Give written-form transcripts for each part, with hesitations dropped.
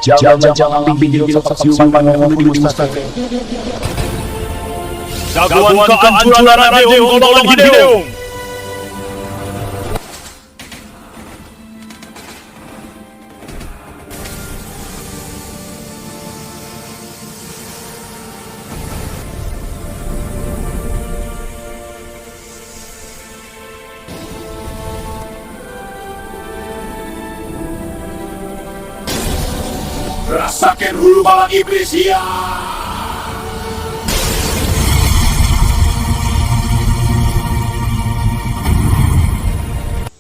Jagoan kehancuran Adeung golongan Hideung. Rasakan hulu balang iblis ya.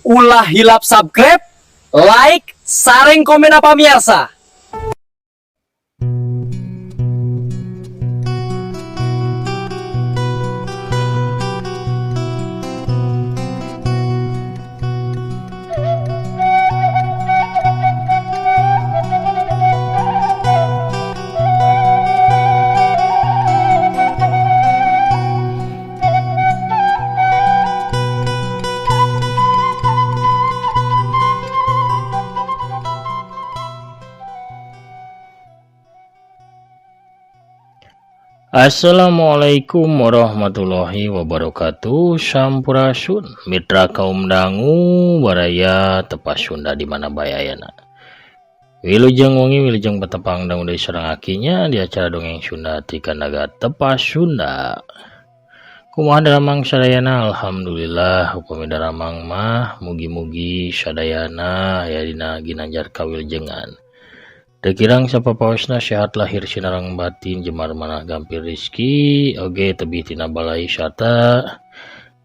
Ulah hilap subscribe, like, sareng komen apa miarsa. Assalamualaikum warahmatullahi wabarakatuh. Sampurasun mitra kaum dangu baraya tepas Sunda di mana bae ayana. Wilujeng wengi wilujeng patepang dangu deui sareng akinya di acara dongeng Sunda ti Kandaga Tepas Sunda. Kumaha daramang sadayana? Alhamdulillah upami daramang mah mugi-mugi sadayana aya dina ginanjar kawilujengan. Teu kirang sapapaosna sehat lahir sinareng batin, jemar manah gampil rizki oge tebih tina balai sarta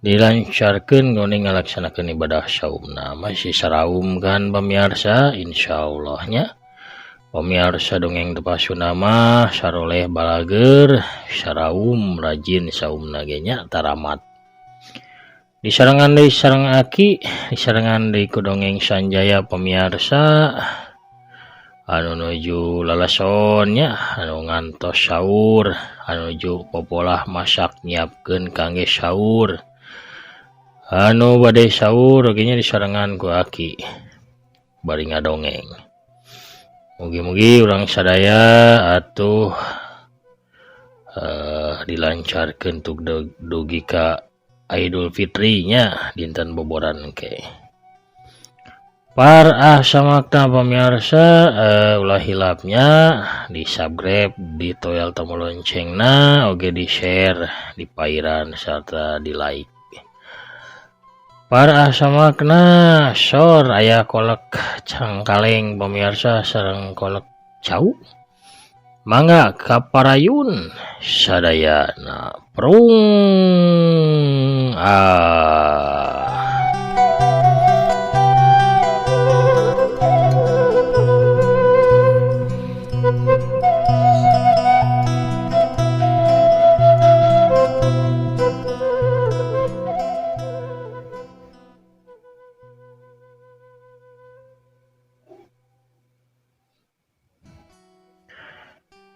dilancarkeun gone ngalaksanakeun ibadah saumna. Masih saraum kan pamiarsa? Insyaallah nya. Pamiarsa dongeng Tepas Sunda mah saroleh balager saraum rajin saumna ge nya taramat. Disarengan deui sareng aki, disarengan deui ku dongeng Sanjaya pamiarsa anu nuju lalason nya, anu ngantos sahur, anu nuju popolah masak nyiapkeun kangge sahur, anu bade sahur oge nya disarengan ku aki bari ngadongeng. Mugi-mugi urang sadaya atuh dilancarkeun tuk dugi ka Idul Fitri nya, dinten boboran ke. Par samakna pemirsa, ulah hilapnya di subscribe, di toel tombol loncengna, oge di share, di pairan serta di like. Par samakna sor aya kolak cangkaleng pemirsa sareng kolak cau. Mangga kaparayun sadayana prung ah.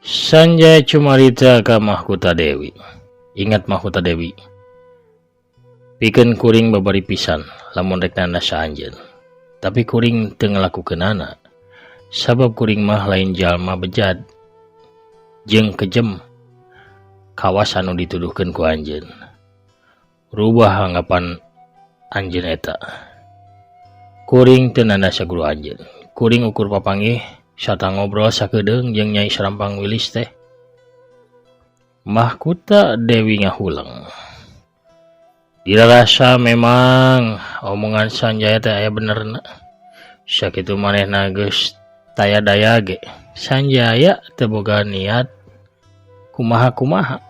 Sanjaya cumarita ka Mahkota Dewi. Ingat Mahkota Dewi. Pikeun kuring babari pisan lamun rek nandasa anjeun. Tapi kuring teu ngalakukeunana. Sabab kuring mah lain jalma bejad jeung kejem kawas anu dituduhkeun ku anjeun. Rubah anggapan anjeun eta. Kuring teu nandasa guru anjeun. Kuring ukur papanggih sarta ngobrol sakedeung jeung Nyai Serampang Wilis teh. Mahkota Dewi ngahuleng. Dirasa memang omongan Sanjaya teh aya benerna. Sakitu manehna geus taya daya ge. Sanjaya teu boga niat kumaha-kumaha.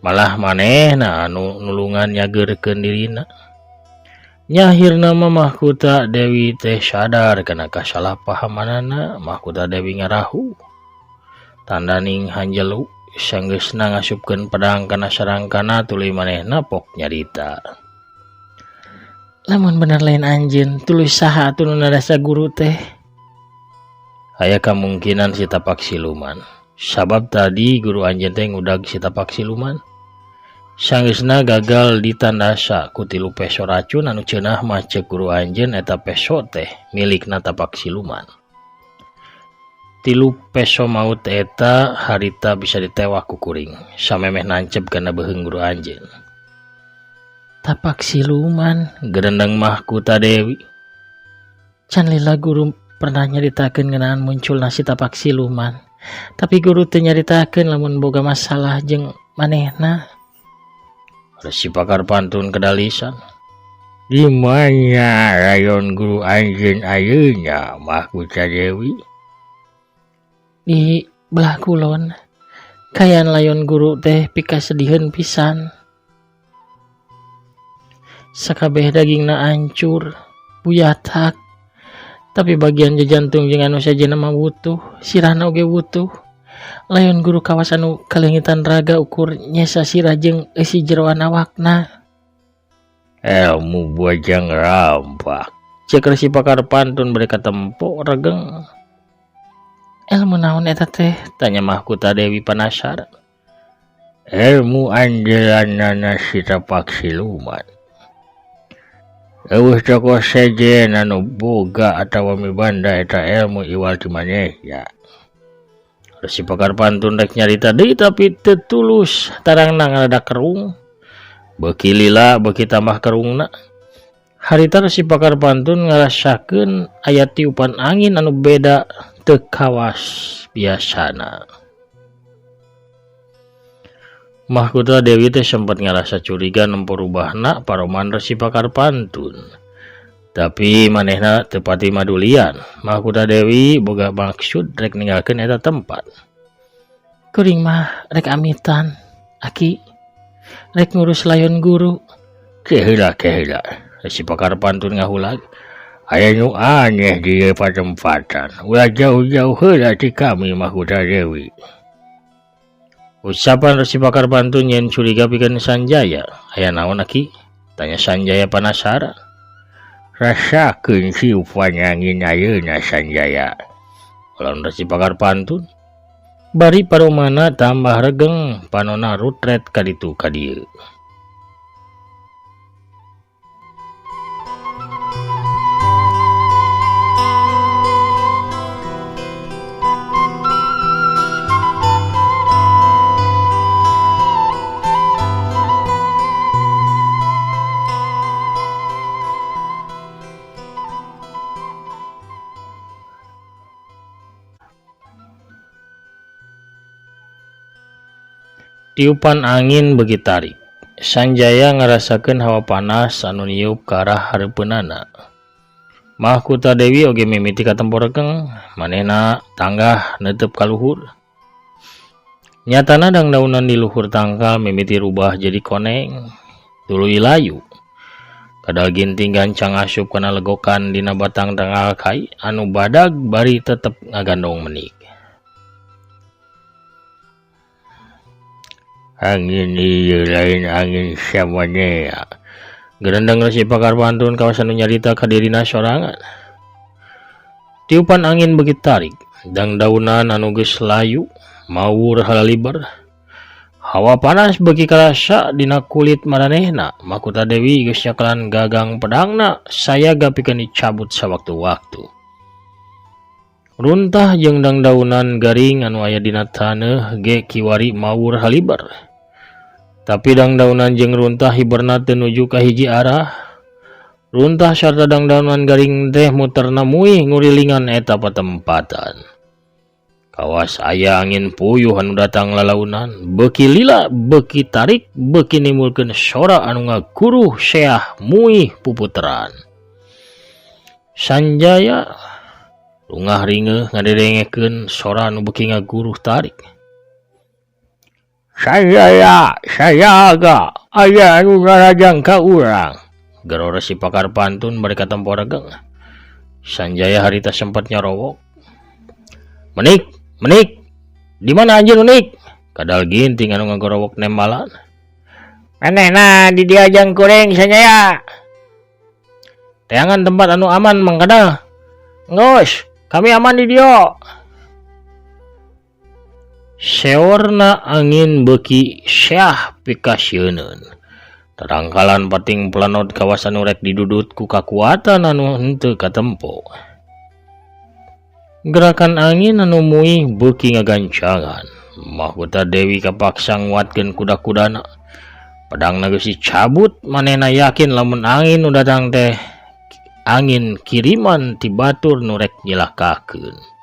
Malah manehna anu nulungan nyageurkeun dirina. Nyahirna mah Mahkota Dewi teh sadar kana kasalahpahamanana. Mahkota Dewi ngarahu. Tandaning hanjelu sanggeusna ngasupkeun pedang kana sarangkana tuluy manehna pok nyarita. Lamun bener lain anjeun tuluy saha atuh nu narasa guru teh? Aya kamungkinan si tapak siluman. Sabab tadi guru anjeun teh ngudag si tapak siluman. Sanggeusna gagal ditandasa ku tilu peso racun anu ceunah mah ceuk guru anjeun eta peso teh milikna tapak siluman. Tilu peso maut eta harita bisa ditewak ku kuring samemeh nancep kana beuheung guru anjeun. Tapak siluman gerendeng Mahkota Dewi. Can lila guru pernah nyaritakeun ngeunaan munculna si tapak siluman. Tapi guru teu nyaritakeun lamun boga masalah jeung manehna. Resi pakar pantun kedalisan. Di mana rayon guru anjeun ayeuna Mahkota Dewi? Di belah kulon. Kayan layon guru teh pikasediheun pisan. Sakabeh dagingna ancur, buyatak. Tapi bagian jantung jeung anu sejenna mah wutuh, sirahna oge wutuh. Layon guru kawas anu kaleungitan raga ukur nyesa sirah jeung eusi jeroan awakna. Ilmu bojang rampak. Cek resi pakar pantun bari katempo regeng. Ilmu naon eta teh? Tanya Mahkota Dewi penasaran. Ilmu anjeunna si tapak siluman. Eueuh tokoh sejen anu boga atawa mibanda eta ilmu iwal ti manehna. Resi pakar pantun rek nyarita deui tapi teu tulus tarangna ngarada kerung. Beuki lila beuki tambah kerungna. Harita resi pakar pantun ngarasakeun aya tiupan angin anu beda teu kawas biasana. Mahkota Dewi teh sempat ngarasa curiga nempo rubahna paroman resi pakar pantun. Tapi manehna teu pati madulian. Mahkota Dewi boga maksud rek ninggalkeun eta tempat. Kuring mah rek amitan, aki. Rek ngurus layon guru. Keheula keheula. Resi pakar pantun ngahulag. Aya nu aneh di ieu patempatan. Ulah jauh-jauh heula ti kami Mahkota Dewi. Ucapan resi pakar pantun nyen curiga pikeun Sanjaya. Aya naon aki? Tanya Sanjaya penasaran. Rasakeun siupan angin ayeuna Sanjaya. Lawan resi pakar pantun. Bari paromana tambah regeng panona rutret kaditu kadieu. Tiupan angin beuki tarik. Sanjaya ngarasakeun hawa panas anu niup ka arah hareupeunana. Mahkota Dewi oge mimiti katempo regeng, manehna tanggah neuteup ka luhur. Nyatana dangdaunan di luhur tangkal mimiti rubah jadi koneng, tuluy layu. Kadal ginting gancang asup kana legokan dina batang tangkal kai anu badag bari tetep ngagandong menik. Angin ieu lain angin samanea. Gerendeng resi pakar pantun kawasan nu nyarita ka dirina sorangan. Tiupan angin beuki tarik, dangdaunan anu geus layu mawur halaliber. Hawa panas beuki karasa dina kulit maranehna. Mahkota Dewi geus nyakelan gagang pedangna, sayaga pikeun dicabut sawaktu-waktu. Runtah jeung dangdaunan garing anu aya dina taneuh ge kiwari mawur haliber. Tapi dangdaunan jeung runtah hiberna teu nuju ka hiji arah. Runtah sarta dangdaunan garing teh muterna muih ngurilingan eta patempatan. Kawas aya angin puyuh anu datang lalaunan, beuki lila, beuki tarik, beuki nimbulkeun sora anu ngaguruh seah muih puputeran. Sanjaya rungah ringeuh ngadedengekeun sora anu beuki ngaguruh tarik. Sanjaya, sayaga, aya anu ngarajang ka urang. Gero resi pakar pantun bari katempo regeng. Sanjaya harita sempat nyarowok. Menik, menik, di mana anjeun menik? Kadal ginting anu ngagorowok nembalan. Manehna di dieu jeung kuring Sanjaya. Teangan tempat anu aman Mang Kadal. Ngos, kami aman di dieu. Seorna angin beuki seah pikasieuneun. Tarangkalan pating planot kawasan nu rek didudut ku kakuatan anu henteu katempo. Gerakan angin anu muih beuki ngagancangan. Mahkota Dewi kapaksa nguatkeun kuda-kudana. Pedangna geus dicabut, manehna yakin lamun angin nu datang teh angin kiriman ti batur nu rek nyilakakeun.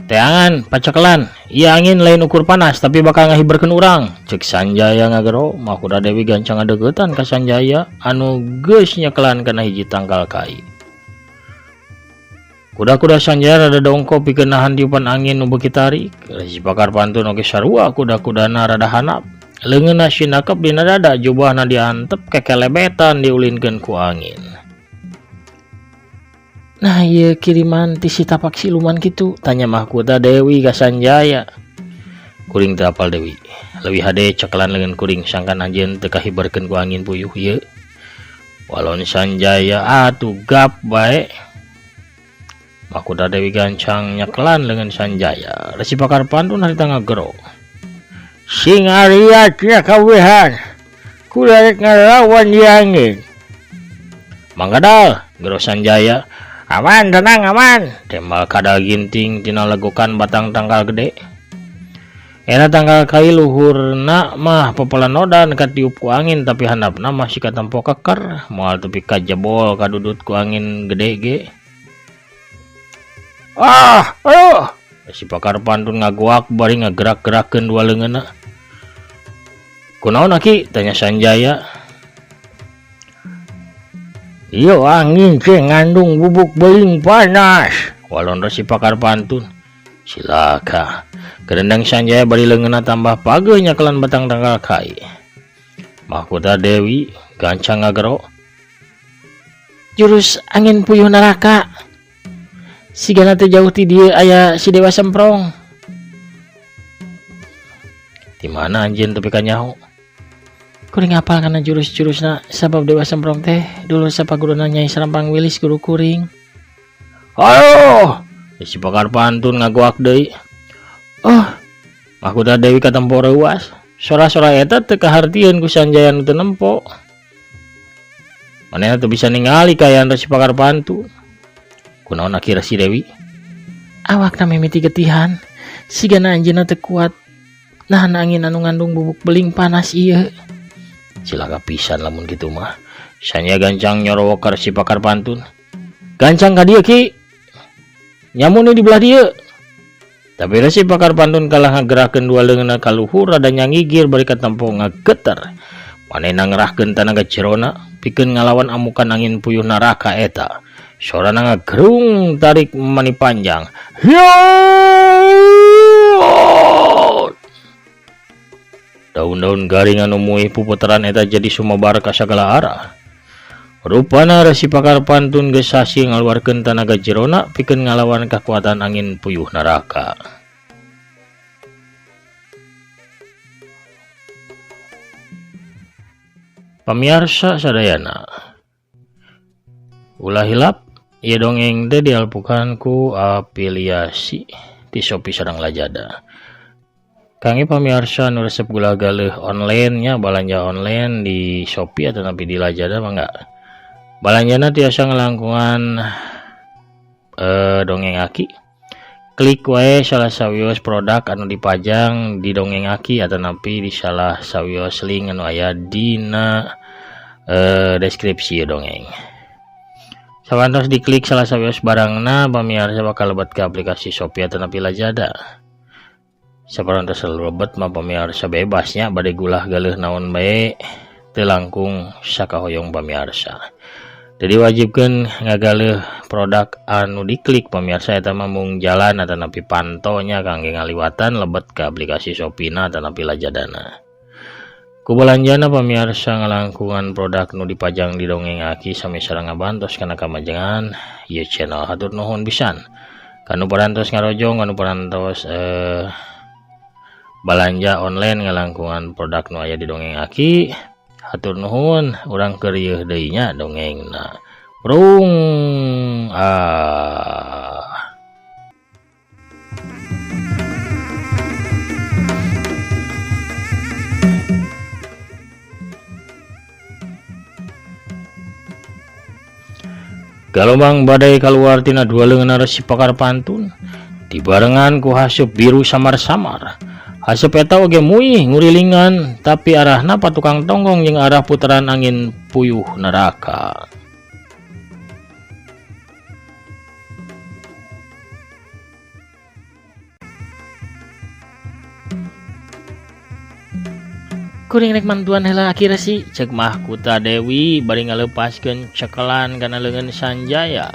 Teangan, pacekelan, ieu angin lain ukur panas tapi bakal ngahiberkeun urang. Cek Sanjaya ngagero, Mahkota Dewi gancang ngadeuketan ka Sanjaya anu geus nyekelan kana hiji tangkal kai. Kuda-kuda Sanjaya rada dongko pikeun nahan tiupan angin nu beuki tarik. Resi Pakar Pantun oge sarua kuda-kudana rada hanap. Leungeunna sinakep dina dada, jubahna diantep kekelebetan diulinkeun ku angin. Nah, ieu kiriman ti si tapak siluman kitu, tanya Mahkota Dewi ka Sanjaya. Kuring teu apal Dewi. Leuwih hade cekelan leungeun kuring sangkan anjeun teu kahiberkeun ku angin puyuh ieu. Walon Sanjaya atuh gap bae. Mahkota Dewi gancang nyekelan leungeun Sanjaya. Resi Pakar Pantun harita ngagero. Sing aria tia kawehan. Kula rek ngalawan ieu angin. Manggadal, gero Sanjaya. Aman, tenang, aman. Tembal kadal ginting tina legokan batang tangkal gede. Era tangkal kai luhurna mah pepelanodan katiup ku angin tapi handapna masih katempo keker. Moal tepi kajebol kadudut ku angin gede ge. Ah, aduh. Si Pakar Pantun ngagoak bari ngagerak-gerakeun dua leungeunna. Kunaon aki? Tanya Sanjaya. Iyo angin teh ngandung bubuk beling panas. Walon Resi Pakar Pantun. Silaka. Kerendang Sanjaya bari leungeunna tambah pageuh nyakelan batang tangkal kai. Mahkota Dewi gancang ngagero. Jurus angin puyuh neraka. Sigana teu jauh ti dieu aya si Dewa Semprong. Di mana anjeun tepi ka nyaho? Kuring apal kana jurus-jurusna sabab Dewa Semprong teh dulu sapaguruna Nyai Serampang Wilis guru kuring. Aduh, Si Pakar Pantun ngagoak deui. Oh, Mahkota Dewi katempo reuas. Sora-sora eta teu kahartieun ku Sanjaya nu teu nempo. Manehna teu bisa ningali kaayaan Resi Pakar Pantun. Kunaon aki Resi Dewi? Awakna mimiti getihan. Sigana anjeunna teu kuat nahan angin anu ngandung bubuk beling panas ieu. Cilaka pisan lamun kitu mah. Sanjaya gancang nyorowok ka Resi Pakar Pantun. Gancang ka dieu ki. Nyamun di belah dieu. Tapi Resi Pakar Pantun kalah ngagerakeun dua leungeunna ka luhur rada nyangigir bari katempo ngageter. Manehna ngerahkeun tanaga jerona pikeun ngalawan amukan angin puyuh neraka eta. Sorana ngagerung tarik mani panjang. Daun-daun garing anu muih puputeran eta jadi sumebar ka sagala arah. Rupana Resi Pakar Pantun geus sasi ngaluarkeun tanaga jerona pikeun ngalawan kakuatan angin puyuh neraka. Pamiarsa sadayana, ulah hilap ieu dongeng teh dialpukan ku afiliasi ti Shopee sareng Lazada. Kangge pamiarsa nu resep gula galeuh online nya, balanja online di Shopee atau napi di Lazada mah enggak. Balanjana tiasa ngelangkungan dongeng aki. Klik wae salah sawios produk anu dipajang di dongeng aki atau napi di salah sawios link anu aya dina deskripsi dongeng. Sawantos diklik salah sawios barangna, pamiarsa bakal lebet ke aplikasi Shopee atau napi Lazada. Saparantos lebet mah pamiarsa bebasnya bade gulah galeuh naon bae teu langkung sakahoyong pamiarsa. Jadi wajibkeun ngagaleuh produk anu diklik pamiarsa eta mah mung jalan atanapi pantonya kangge ngaliwatan lebet ke aplikasi Shopee na atanapi Lazadana. Ku balanjana pamiarsa ngalangkungan produk nu dipajang di dongeng aki sami sareng ngabantos kana kamajengan ieu channel. Hatur nuhun pisan. Kanu parantos ngarojong, kanu parantos balanja online ngalangkungan produk nu aya di Dongeng Aki. Hatur nuhun, urang keur rieuh deui nya dongengna. Prung ah. Galombang badai kaluar tina dua leungeun Resi Pakar Pantun dibarengan ku haseup biru samar-samar. Haseup eta oge muih ngurilingan tapi arahna patukang tonggong jeung arah putaran angin puyuh neraka. Kuring rek mantuan heula Aki Resi, cek Mahkota Dewi bari ngalepaskeun cekelan kana leungeun Sanjaya.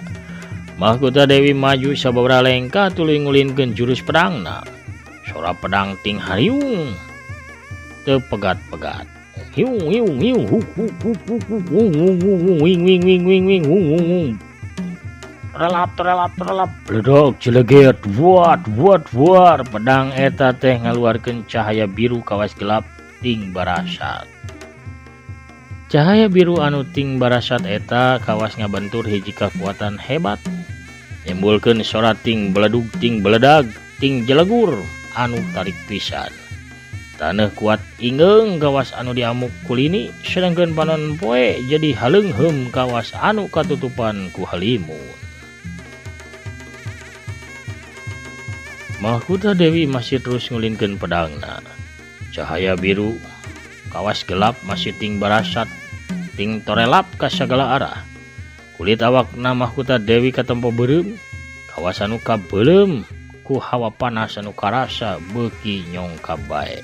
Mahkota Dewi maju sababaraha lengkah tuluy ngulinkeun jurus pedangna. Sora pedang ting hariung teu pegat-pegat. Hiung hiung hiung hu hu hu hu hu hu hu hu hu wing wing wing wing wing hu hu hu. Relap relap relap bledog jeleget buat buat buar. Pedang eta teh ngaluarkeun cahaya biru kawas gelap ting barasat. Cahaya biru anu ting barasat eta kawas ngabentur hiji kakuatan hebat, nimbulkeun sora ting beledug ting beledag ting jelegur anu tarik pisan. Taneuh kuat ingeung kawas anu diamuk kulini, sedangkeun panon poe jadi haleungheum kawas anu katutupan ku halimun. Mahkota Dewi masih terus ngulinkeun pedangna. Cahaya biru kawas gelap masih ting barasat ting torelap ka sagala arah. Kulit awakna Mahkota Dewi katempo beureum, kawas anu kabeuleum ku hawa panas anu karasa beuki nyongkab bae.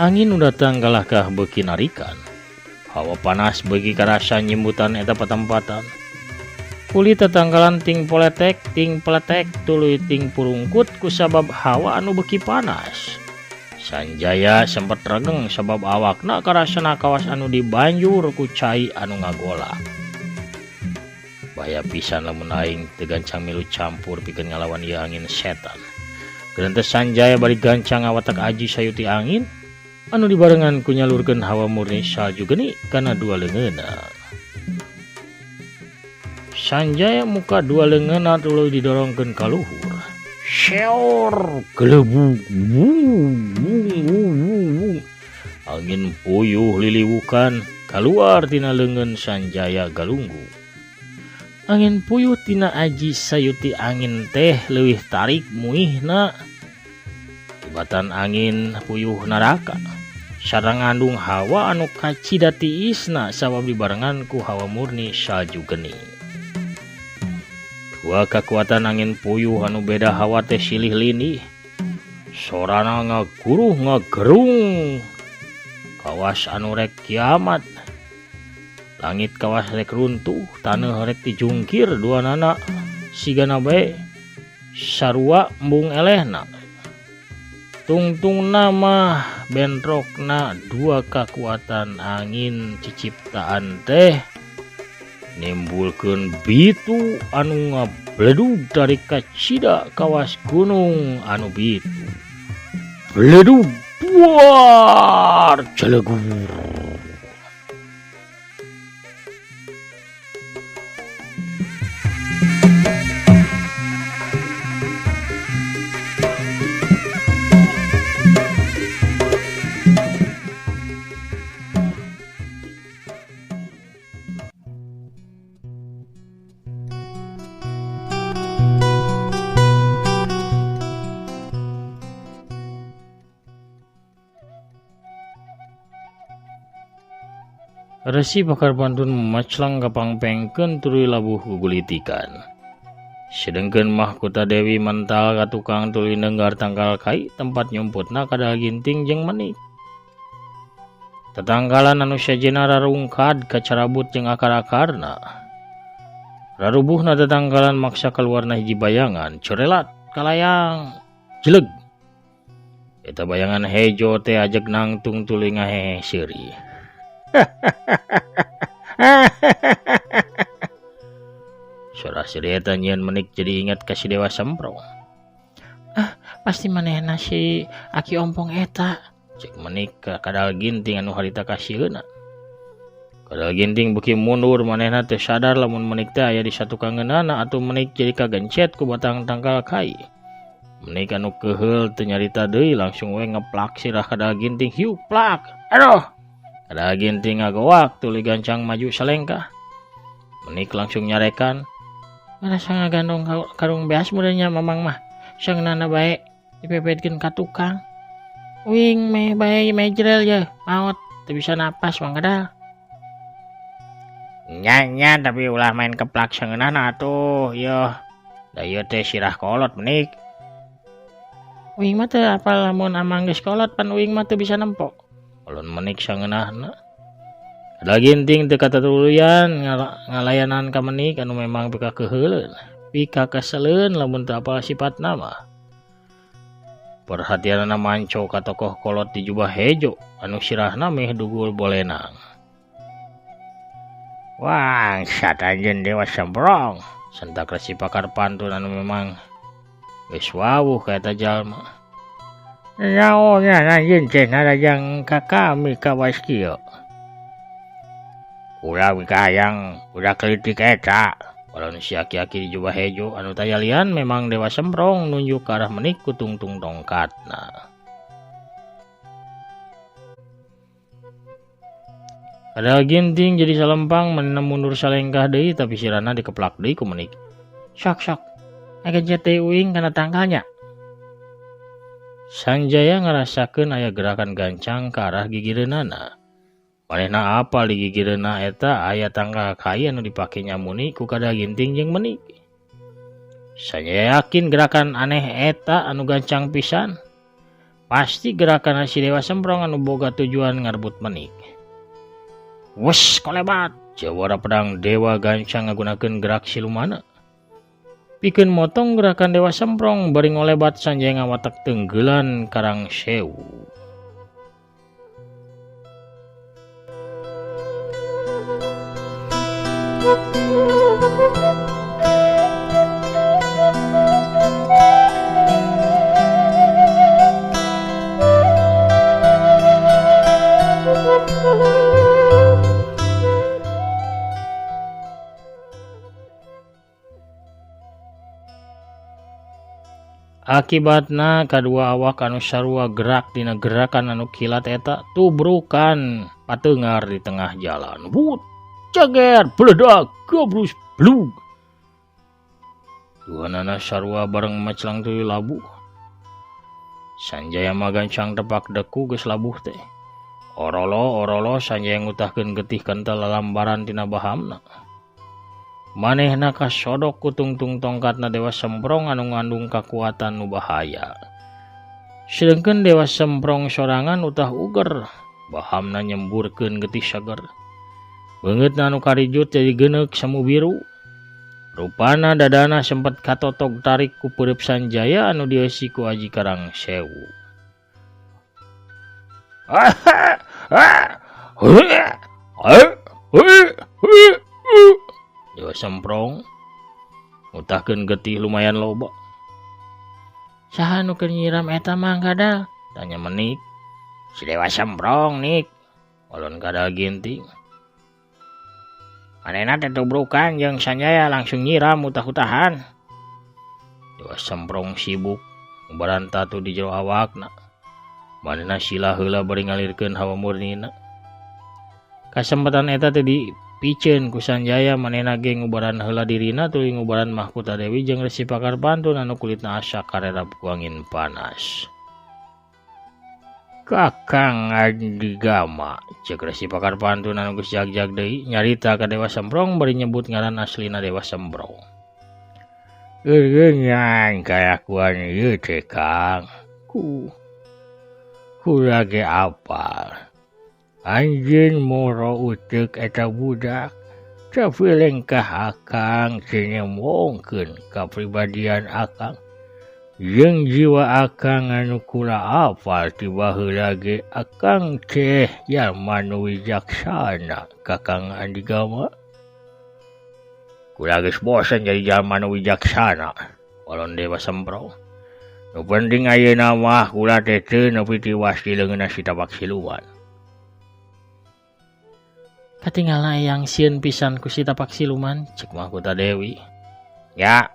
Angin nu datang kalahkah beuki narikan. Hawa panas beuki karasa nyimbutan eta patempatan. Kulit tetanggalan ting poletek ting peletek tuluy ting purungkut kusabab hawa anu beuki panas. Sanjaya sempet regeng sabab awakna karasana kawas anu dibanjur ku cai anu ngagolak. Bahaya pisan lamun aing teu gancang milu campur pikeun ngalawan ieu angin setan. Gerentes Sanjaya bari gancang ngawatek aji sayuti angin anu dibarengan ku nyalurkeun hawa murni salju geni kana dua leungeunna. Sanjaya muka dua leungeunna tuluy didorongkeun ka luhur. Seor gelebug angin puyuh liliwukan kaluar tina leungeun Sanjaya galunggu. Angin puyuh tina aji sayuti angin teh leuwih tarik muihna tibatan angin puyuh neraka. Sareng ngandung hawa anu kacida tiisna sabab dibarengan ku hawa murni salju geni. Dua kekuatan angin puyuh anu beda hawa teh silih lindih. Sorana ngaguruh ngagerung. Kawas anu rek kiamat. Langit kawas rek runtuh, taneuh rek dijungkir duanana sigana bae sarua embung elehna. Tungtungna mah bentrokna dua kekuatan angin ciciptaan teh nimbulkeun bitu anu ngabledug dari kacida kawas gunung anu bitu. Bledug buar jelegur. Resi Pakar Pantun maclang kapangpengkeun tuluy labuh gugulitikan. Sedengkeun Mahkota Dewi mental ka tukang tuluy nenggar tangkal kai tempat nyumputna kadal ginting jeung menik. Tetangkalan anu sejenna rarungkad kacarabut jeung akar-akarna. Rarubuhna tetangkalan maksa keluarna hiji bayangan, corelat kalayang jeleg. Eta bayangan hejo teh ajeg nangtung tuluy ngahehe seuri. Sora Tah seuri eta nyieun Menik jadi inget ka si Dewa Semprong. Ah, pasti manehna si Aki Ompong eta. Cek Menik ka Kadal Ginting anu harita kasieunna. Kadal Ginting beuki mundur manehna teu sadar lamun Menik teh aya di satukangeunana atuh Menik jadi kagencet ku batang tangkal kai. Menik anu keuheul teu nyarita deui langsung we ngeplak sirah Kadal Ginting hiu plak. Aduh. Kadal Ginting ngagoak tuluy gancang maju salengkah. Menik langsung nyarekan. Ngarasa ngagandong karung beas mudanya mamang mah. Sangeunana bae dipepetkeun ka tukang. Uing meh bae mejrel ye, maot teu bisa napas Mang Kadal. Nya tapi ulah main keplak sangeunana atuh yeuh. Da ieu teh sirah kolot Menik. Uing mah teu apal lamun amang geus kolot pan uing mah teu bisa nempo. Ulun Menik sangeunahna. Kadal Ginting teu katatuluyan ngalayanan ka Menik anu memang pika keuheuleun, pika keseleun lamun teu apal sipatna mah. Perhatianana manco ka tokoh kolot di jubah hejo anu sirahna meh dugul bolenang. Bangsat anjeun Dewa Semprong, sentak Resi Pakar Pantun anu memang geus wawuh ka eta jalma. Naonan anjeun teh narajang ka kami kawas kieu. Ulah hayang udah kritik eta. Walon si aki-aki di jubah hejo anu tayalian memang Dewa Semprong nunjuk ke arah Menik ku tungtung tongkatna. Kadal Ginting jadi salempang manehna mundur salengkah deui tapi sirahna dikeplak deui ku Menik. Sok sok, agencet deui uing kana tangkalnya. Sanjaya ngarasakeun aya gerakan gancang ka arah gigireunana. Manehna apal di gigireunna eta aya tangkal kai anu dipake nyamuni ku Kadal Ginting jeung Menik. Sanjaya yakin gerakan aneh eta anu gancang pisan. Pasti gerakan si Dewa Semprong anu boga tujuan ngarebut Menik. Wes kolebat, jawara pedang dewa gancang ngagunakeun gerak silumana. Pikeun motong gerakan Dewa Semprong bari ngolebat Sanjaya ngawatek tenggelan karang sewu. Akibatna kadua awak anu sarua gerak dina gerakan anu kilat eta tubrukan pateungar di tengah jalan. Wut, ceger, beledak, gabrus, blug. Duanana sarua bareng macelang tuluy labuh. Sanjaya mah gancang tepak deku geus labuh teh. Orolo orolo Sanjaya ngutahkeun getih kental lalambaran tina bahamna. Manehna kasodok ku tungtung tongkatna Dewa Semprong anu ngandung kakuatan nu bahaya. Sedengkeun Dewa Semprong sorangan utah uger, bahamna nyemburkeun getih sager. Beungeutna anu karijut jadi geuneuk semu biru. Rupana dadana sempet katotog tarik ku peureub Sanjaya anu dieusi ku Aji Karang Sewu. Dewa Semprong ngutahkeun getih lumayan loba. Saha nu keur nyiram eta Mang Kadal? Tanya Menik. Si Dewa Semprong Nik. Walon Kadal Ginting. Manehna teh tubrukan jeung Sanjaya langsung nyiram utah-utahan. Dewa Semprong sibuk ngubaran tatu di jero awakna. Manehna sila heula bari ngalirkeun hawa murnina. Kasempatan eta teh dipiceun ku Sanjaya manehna ge ngubaran heula dirina tuluy ngubaran Mahkota Dewi jeung Resi Pakar Pantun anu kulitna asa karerap ku angin panas. Kakang Andigama, cek Resi Pakar Pantun anu geus jag-jag deui nyarita ka Dewa Semprong bari nyebut ngaran aslina Dewa Semprong. Eureungan kalakuan ieu teh Kang. Ku kula ge apal. Anjeun moro uteuk eta budak, tapi lengkah akang teu nyembongkeun kapribadian akang. Jeung jiwa akang anu kula apal ti baheula ge akang teh jalma nu wijaksana Kakang Andigama. Kula geus bosen jadi jalma nu wijaksana. Walon Dewa Sempro. Nu penting ayeuna mah kula teh teu nepi tiwas di leungeunna si Tapak Siluman. Katinggalna eyang sieun pisan ku si Tapak Siluman, cek Mahkota Dewi. Ya,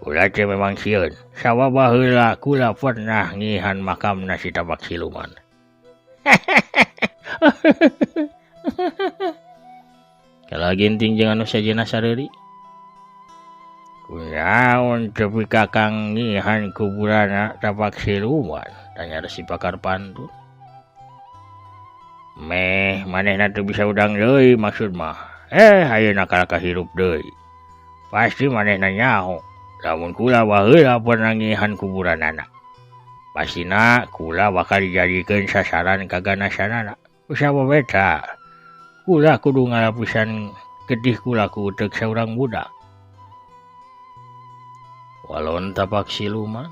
kula teh memang sieun. Sabab baheula kula pernah ngihan makamna si Tapak Siluman. Kala ginting jeung anu sejenna sareuri. Kunaon tepi kakang ngihan kuburanna Tapak Siluman? Tanya si pakar pantun. Meh manehna teu bisa udang deui maksud mah. Ayeuna kalaka hirup deui. Pasti manehna nyaho. Lamun kula baheula pernah ngihan kuburanana. Pastina kula bakal dijadikeun sasaran kaganasanana. Kusabab eta kula kudu ngalapisan getih kula ku uteuk saurang budak. Walon Tapak Siluman.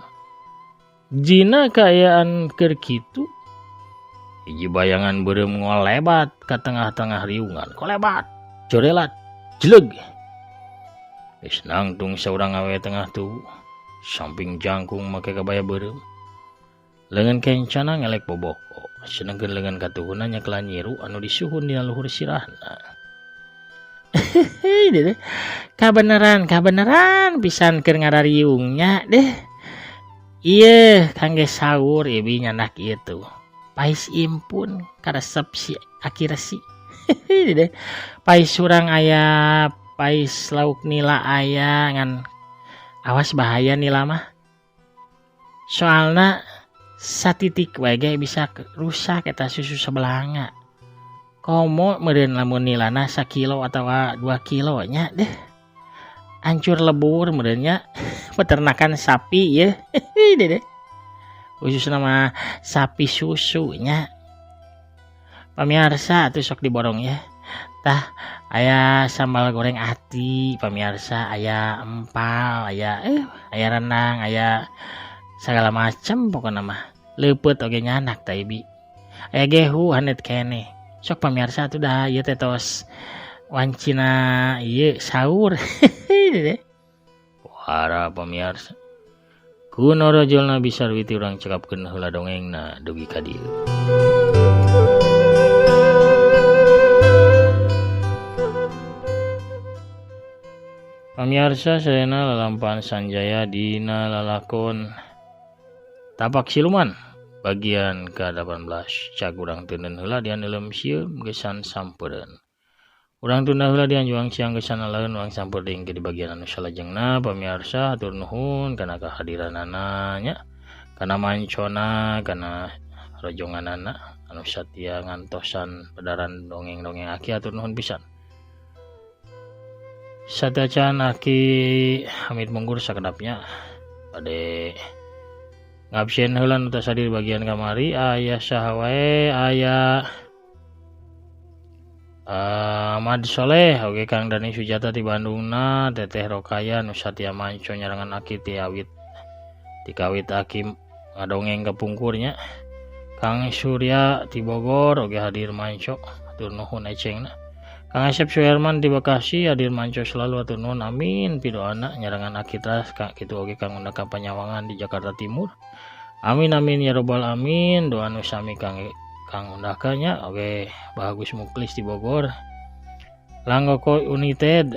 Jina kaayaan keur kitu. Hiji bayangan beureum ngolebat ka tengah-tengah riungan. Kolebat, jorelat, jeleg. Geus nangtung saurang awewe tengah tubuh. Samping jangkung make kabaya beureum. Leungeun kencana ngelek boboko. Sedengkeun leungeun katuhuna nyekelan nyiru anu disuhun dina luhur sirahna. Deh. Kabeneran pisan keur ngarariungnya deh. Ieu kangge sahur ieu nyandak ieu tuh. Pais impun karesep si aki resi. Deh. Pais surang aya, pais lauk nila aya ngan awas bahaya nila mah. Soalna satitik wae ge bisa rusak eta susu sebelanga. Komo meureun lamun nilana sakilo atawa 2 kilo nya deh. Hancur lebur meureun nya peternakan sapi ye. Deh. Khususna mah sapi susunya. Pamirsa atuh sok diborong ya. Tah aya sambal goreng ati pamirsa, aya empal, aya aya renang, aya segala macam pokona mah. Leupeut oge nyanak tah ibi. Aya gehu hanet keneh. Sok pamirsa atuh dah ieu teh tos wancina ieu sahur. Para pamirsa. Ku norojolna bisa witi urang cekapkeun heula dongengna dugi ka dieu. Pamirsa sadayana lalampahan Sanjaya dina lalakon Tapak Siluman bagian ke-18. Cag urang teuneun heula dian euleum sieum gesan sampeureun. Urang tunda heula dian juang siang gesan alaeun urang sampeur deui di bagian anu salajengna. Pamirsa hatur nuhun kana kehadiranana nya, kana mancona, kana rojonganana anu satia ngantosan pedaran dongeng-dongeng aki, hatur nuhun pisan. Satacan aki Hamid munggur sakedapnya bade ngabsen heula nu tos hadir bagian kamari. Aya saha wae, aya Ahmad Soleh, oge Kang Dani Sujata di Bandungna, Teteh Rokaya nu satia manco nyarangan aki ti awit ti kawit aki ngadongeng kepungkurnya. Kang Surya di Bogor oge hadir manco, hatur nuhun ecengna. Kang Asep Suherman di Bekasi hadir manco selalu, hatur nuhun amin pidoana nyarangan aki teras kang kitu oge Kang Undaka Panyawangan di Jakarta Timur. Amin amin ya robbal amin. Doa nu sami Kang Kang Undakanya oge Bagus Muklis di Bogor. Langgoko United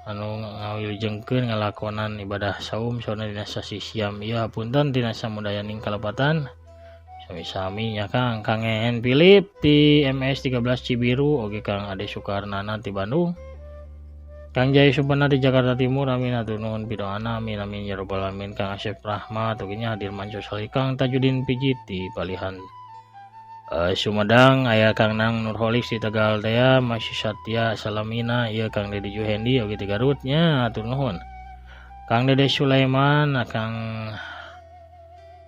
anu ngawiljengkeun ngalakonan ibadah saum sauna dina sasi siam ieu hapunten dina samudayaning kalepatan. Sami-sami nya Kang Kang Ehen Philip di MS 13 Cibiru oge Kang Ade Sukarnana di Bandung. Kang Jaya Supena di Jakarta Timur amin hatur nuhun pidoana amin amin ya robbal alamin. Kang Asep Rahmat oge nya hadir manco sali. Kang Tajudin Pijit di Palihan Sumedang, aya Kang Nang Nurholis di Tegal Dea, masih Satya Salamina, ieu Kang Dedi Juhendi oge di Garut nya hatur nuhun. Kang Dede Sulaiman, Kang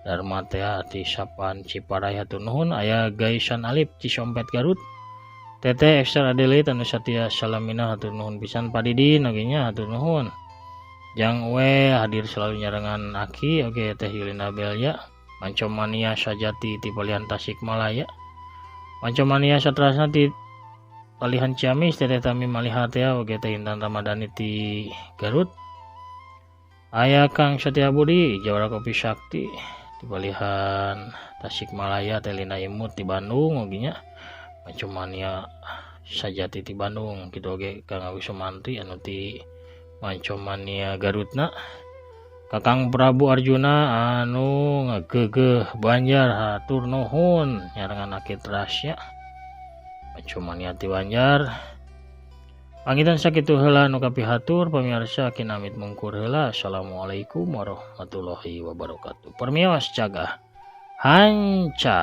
Dharma teh di Sapan Ciparai hatur nuhun, aya Gaisan Alif Cisompet Garut. Teteh Esther Adelaide anu Satya Salamina hatur nuhun pisan. Padidin oge nya hatur nuhun. Jang we hadir selalu nyarengan aki oge Teh Yulina Belia. Mancomania Sajati ti Palihan Tasikmalaya. Mancomania Satrasna ti palihan Ciamis Teteh Tami Malihat ya oge Teh Intan Ramadhani ti Garut. Aya Kang Satya Budi Jawara Kopi Sakti di palihan Tasikmalaya, Teh Lina Imut di Bandung oge nya, Mancomania Sajati di Bandung kitu oge Kang Awi Sumantri anu ti Mancomania Garutna, Kakang Prabu Arjuna anu ngagegeh Banjar hatur nuhun nyarengan Aki Trasya Mancomania ti Banjar. Pangitan sakitu heula nu kapihatur pamirsa, kinamit mungkur heula. Assalamualaikum warahmatullahi wabarakatuh. Permios cagah hanca.